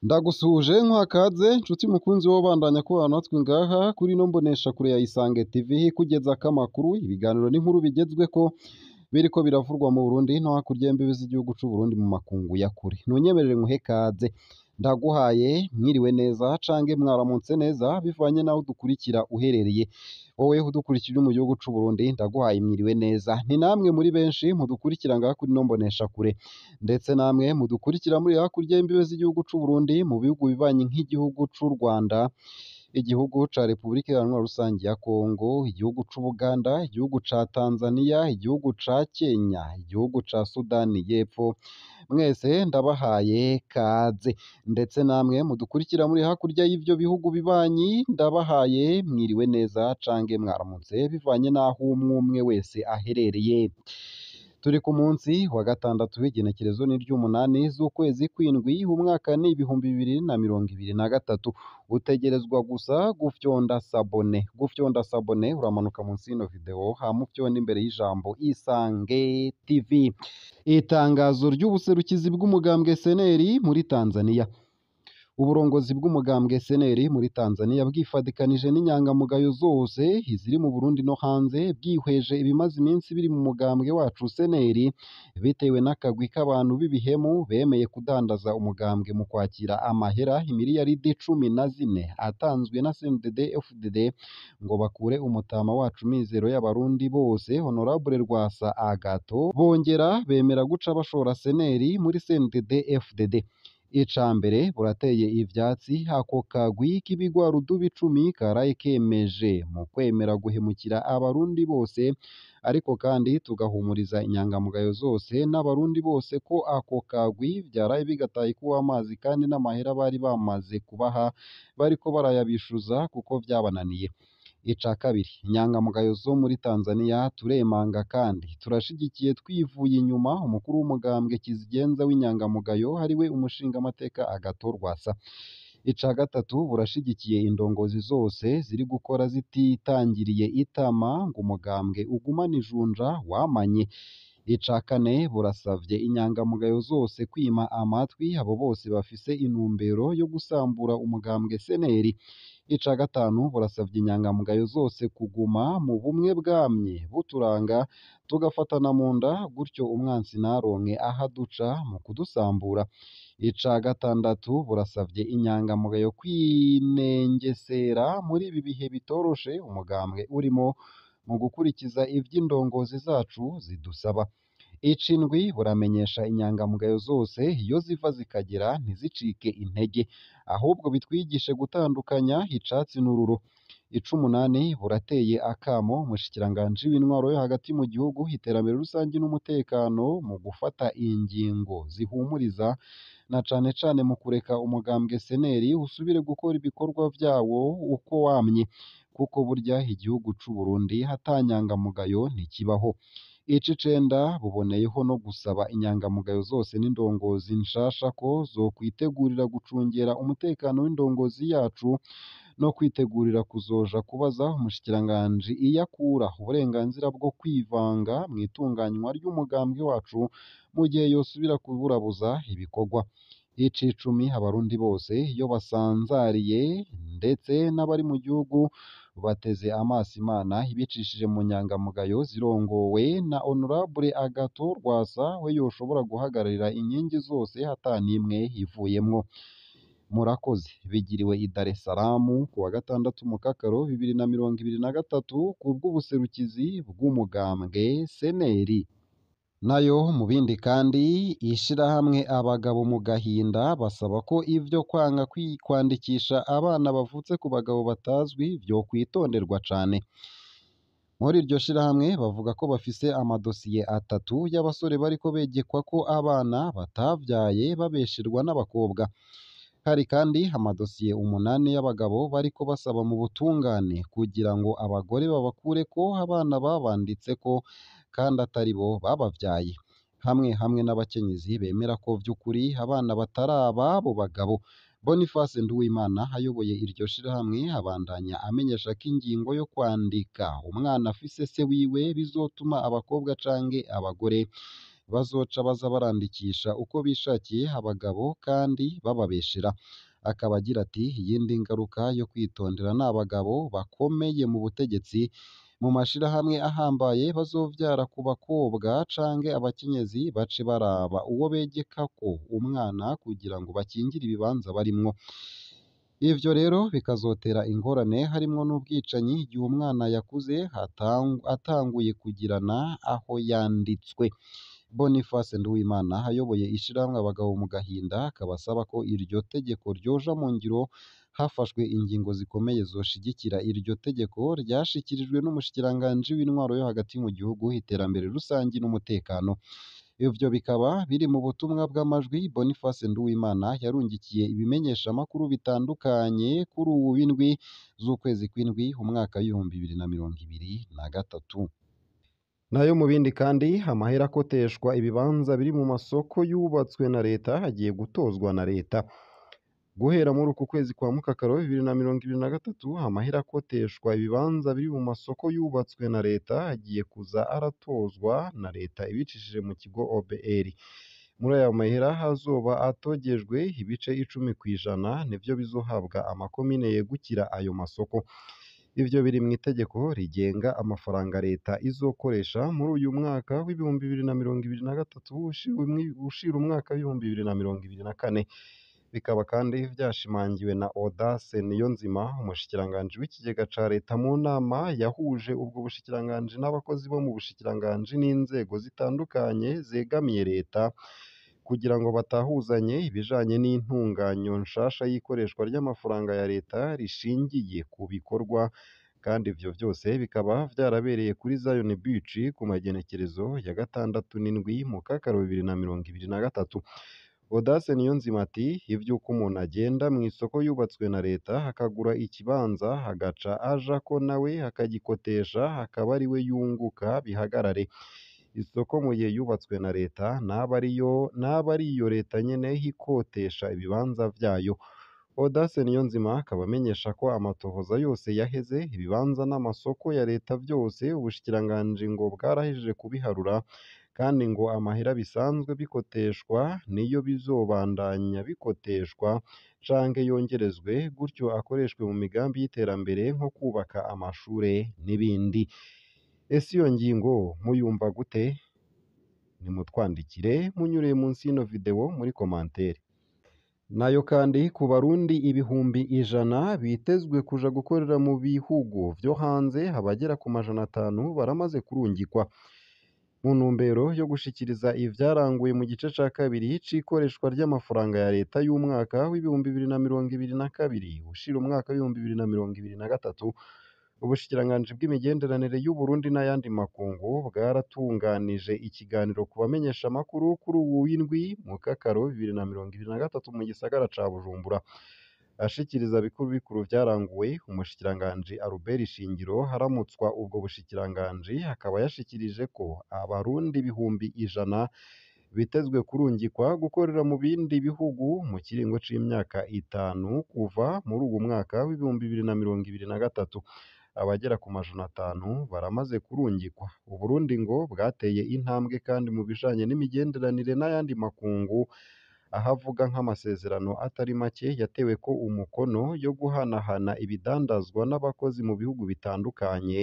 Ndagusuhuje nkwakaze nshuti mukunzi wo bandanya kubana natwe ngaha kuri ino mboneshakure ya Isange TV ikugezako amakuru, ibiganiro n'inkuru bigezweko biriko biravurwa mu Burundi no hakurya y'imbibe z'igihugu c'u Burundi mu makungu ya kure. Ntunyemerere nkuhe kaze, ndaguhaye mwiriwe neza cange mwaramutse neza bivanye n'aho udukurikira uherereye. Wowe udukurikira uri mu gihugu c'u Burundi ndaguhaye mwiriwe neza. Ni namwe muri benshi mudukurikira ngaha kuri ino mboneshakure, ndetse namwe mudukurikira muri hakurya y'imbibe z'igihugu c'u Burundi mu bihugu bibanyi nk'igihugu c'u Rwanda, igihugu ca Repubulika Iharanira Rusangi ya Kongo, igihugu c'Ubuganda, igihugu ca Tanzania, igihugu ca Kenya, igihugu ca Sudani y'Epfo, mwese ndabahaye kaze. Ndetse namwe mudukurikira muri hakurya y'ivyo bihugu bibanyi ndabahaye mwiriwe neza cange mwaramutse bivanye n'aho umwe umwe wese aherereye. Turi ku munsi wa gatandatu w'igenekerezo ni ry'umunani z'ukwezi kw'indwi umwaka ni 2023. Utegerezwa gusa gufyonda sabone, gufyonda sabone uramanuka munsi y'ino video hama ufyonde imbere y'ijambo Isange TV. Itangazo ry'ubuserukizi bw'umugambwe SNL muri Tanzania. Uburongozi bw'umugambwe SNL muri Tanzania bwifadikanije n'inyangamugayo zose iziri mu Burundi no hanze, bwihweje ibimaze iminsi biri mu mugambwe wacu SNL bitewe n'akagwi k'abantu b'ibihemu bemeye kudandaza umugambwe mu kwakira amahera imiliyaridi 14 atanzwe na CNDD FDD ngo bakure umutama wacu mizero y'abarundi bose Honorable Rwasa Agato, bongera bemera guca bashora SNL muri CNDD FDD. Ica mbere burateye ivyatsi ako kagwi k'ibigwarudubi 10 karaye kemeje mu kwemera guhemukira abarundi bose, ariko kandi tugahumuriza inyangamugayo zose n'abarundi bose ko ako kagwi vyaraye bigataye kuw'amazi kandi n'amahera bari bamaze kubaha bariko barayabishuza kuko vyabananiye. Ica kabiri, inyangamugayo zo muri Tanzania turemanga kandi turashigikiye twivuye inyuma umukuru w'umugambwe Kizigenza w'inyangamugayo ariwe umushingamateka Agathon Rwasa. Ica gatatu, burashigikiye indongozi zose ziri gukora zititangiriye itama ngo umugambwe ugumane ijunja wamanye. Ica kane, burasavye inyangamugayo zose kwima amatwi abo bose bafise intumbero yo gusambura umugambwe SNL. Ica gatanu, burasavye inyangamugayo zose kuguma mu bumwe bwamye buturanga tugafatana mu nda gutyo umwansi ntaronke aho aduca mu kudusambura. Ica gatandatu, burasavye inyangamugayo kwinengesera muri ibi bihe bitoroshe umugambwe urimo mu gukurikiza ivy'indongozi zacu zidusaba. Icindwi, buramenyesha inyangamugayo zose iyo ziva zikagera ntizicike intege, ahubwo bitwigishe gutandukanya icatsi n'ururo. Icumunani, burateye akamo umushikiranganji w'intwaro yo hagati mu gihugu, iterambere rusangi n'umutekano mu gufata ingingo zihumuriza na cane cane mu kureka umugambwe SNL usubire gukora ibikorwa vyawo uko wamye, kuko burya igihugu c'u Burundi ata nyangamugayo ntikibaho. Ic'icenda, buboneyeho no gusaba inyangamugayo zose n'indongozi nshasha ko zokwitegurira gucungera umutekano w'indongozi yacu no kwitegurira kuzoja kubaza umushikiranganji iyo akura uburenganzira bwo kwivanga mw'itunganywa ry'umugambwe wacu mu gihe yosubira kuburabuza ibikorwa. Ic'icumi, abarundi bose iyo basanzariye ndetse n'abari mu gihugu bateze amaso Imana ibicishije mu nyangamugayo zirongowe na Honorable Agathon Rwasa we yoshobora guhagararira inkingi zose ata n'imwe ivuyemwo. Murakoze. Bigiriwe i Dar es Salaam ku wa gatandatu Mukakaro 2023 kubw'ubuserukizi bw'umugambwe SNL. Nayo mu bindi kandi, ishirahamwe Abagabo mu Gahinda basaba ko ivyo kwanga kwandikisha abana bavutse ku bagabo batazwi vyokwitonderwa cane. Muri iryo shirahamwe bavuga ko bafise amadosiye 3 y'abasore bariko begekwa ko abana batavyaye babesherwa n'abakobwa. Hari kandi amadosiye 8 y'abagabo bariko basaba mu butungane kugira ngo abagore babakureko abana babanditseko kandi atari bo babavyaye. Hamwe hamwe n'abakenyezi bemera ko vy'ukuri abana batari ab'abo bagabo. Boniface Nduwimana ayoboye iryo shirahamwe abandanya amenyesha ko ingingo yo kwandika umwana afise se wiwe bizotuma abakobwa canke abagore bazoca baza barandikisha uko bishakiye abagabo kandi bababeshera. Akaba agira ati iyindi ngaruka yo kwitondera ni abagabo bakomeye mu butegetsi mu mashirahamwe ahambaye bazovyara ku bakobwa canke abakenyezi bace baraba uwo begekako umwana kugira ngo bakingire ibibanza barimwo. Ivyo rero bikazotera ingorane harimwo n'ubwicanyi igihe umwana yakuze atanguye kugirana aho yanditswe. Boniface Nduwimana ayoboye ishirahamwe Abagabo mu Gahinda akaba asaba ko iryo tegeko ryoja mu ngiro hafashwe ingingo zikomeye zoshigikira iryo tegeko ryashikirijwe n'umushikiranganji w'intwaro yo hagati mu gihugu, iterambere rusangi n'umutekano. Ivyo bikaba biri mu butumwa bw'amajwi Boniface Nduwimana yarungikiye ibimenyeshamakuru bitandukanye kuri uwu w'indwi z'ukwezi kw'indwi umwaka w'2023. Nayo mu bindi kandi, amahera akoteshwa ibibanza biri mu masoko yubatswe na leta agiye gutozwa na leta. Guhera muri uku kwezi kwa Mukakaro 2023, amahera akoteshwa ibibanza biri mu masoko yubatswe na leta agiye kuza aratozwa na leta ibicishije mu kigo OBR. Muri ayo mahera hazoba atogejwe ibice 10% nivyo bizohabwa amakomine yegukira ayo masoko. Ivyo biri mw'itegeko rigenga amafaranga leta izokoresha muri uyu mwaka w'2023 ushira umwaka w'2024. Bikaba kandi vyashimangiwe na Audace Niyonzima, umushikiranganji w'ikigega ca leta mu nama yahuje ubwo bushikiranganji n'abakozi bo mu bushikiranganji n'inzego zitandukanye zegamiye leta kugira ngo batahuzanye ibijanye n'intunganyo nshasha y'ikoreshwa ry'amafaranga ya leta rishingiye ku bikorwa, kandi ivyo vyose bikaba vyarabereye kuri Zion Beach ku magenekerezo ya 6 n'indwi Mukakaro 2023. Audace Niyonzima ati ivy'uko umuntu agenda mw'isoko yubatswe na leta akagura ikibanza agaca ajako nawe akagikotesha akaba ariwe yunguka bihagarare. Isoko mu gihe yubatswe na leta naba ariyo leta nyene ikotesha ibibanza vyayo. Audace Niyonzima akaba amenyesha ko amatohoza yose yaheze, ibibanza n'amasoko ya leta vyose ubushikiranganji ngo bwarahejeje kubiharura, kandi ngo amahera bisanzwe bikoteshwa niyo bizobandanya bikoteshwa canke yongerezwe gutyo akoreshwe mu migambi y'iterambere nko kubaka amashure n'ibindi. Ese iyo ngingo muyumva gute? Nimutwandikire munyuriye munsi y'ino video muri commentaire. Nayo kandi ku Barundi 100,000 bitezwe kuja gukorera mu bihugu vyo hanze, abagera ku 500 baramaze kurungikwa mu ntumbero yo gushikiriza ivyaranguye mu gice ca kabiri c'ikoreshwa ry'amafaranga ya leta y'umwaka w'2022 ushira umwaka w'2023. Ubushikiranganji bw'imigenderanire y'u Burundi n'ayandi makungu bwaratunganije ikiganiro ku bamenyeshamakuru kuri uwu w'indwi Mukakaro 2023 mu gisagara ca Bujumbura. Ashikiriza bikuru bikuru vyaranguwe, umushikiranganji Albert Shingiro haramutswa ubwo bushikiranganji akaba yashikirije ko abarundi 100,000 bitezwe kurungikwa gukorera mu bindi bihugu mu kiringo c'imyaka 5 kuva muri uwu mwaka w'2023. Abagera ku 500 baramaze kurungikwa. Uburundi ngo bwateye intambwe kandi mu bijanye n'imigenderanire n'ayandi makungu, ahavuga nk'amasezerano atari make yatewe ko umukono yo guhanahana ibidandazwa n'abakozi mu bihugu bitandukanye,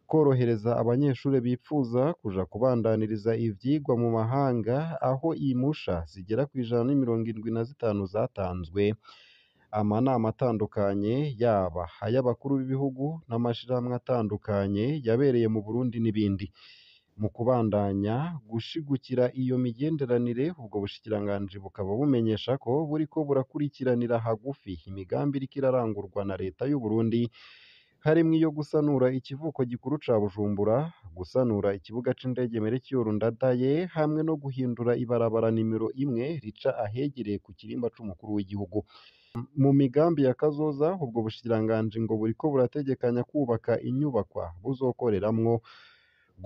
korohereza abanyeshure bipfuza kuja kubandaniriza ivyigwa mu mahanga aho imusha zigera ku 175 zatanzwe, amanama atandukanye yaba ay'abakuru b'ibihugu n'amashirahamwe atandukanye yabereye mu Burundi n'ibindi. Mu kubandanya gushigukira iyo migenderanire, ubwo bushikiranganji bukaba bumenyesha ko buriko burakurikiranira hagufi imigambi iriko irarangurwa na leta y'u Burundi, harimwo iyo gusanura ikivuko gikuru ca Bujumbura, gusanura ikibuga c'indege Melchior Ndadaye hamwe no guhindura ibarabara nimero 1 rica ahegereye ku kirimba c'umukuru w'igihugu. Mu migambi ya kazoza, ubwo bushikiranganji ngo buriko burategekanya kubaka inyubakwa buzokoreramwo,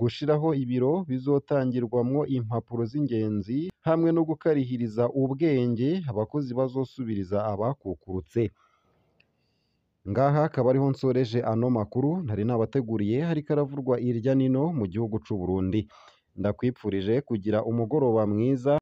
gushiraho ibiro bizotangirwamwo impapuro z'ingenzi hamwe no gukarihiriza ubwenge abakozi bazosubiriza abakukurutse. Ngaha akaba ariho nsoreje ano makuru nari nabateguriye, hariko aravurwa irya nino mu gihugu c'u Burundi. Ndakwipfurije kugira umugoroba mwiza.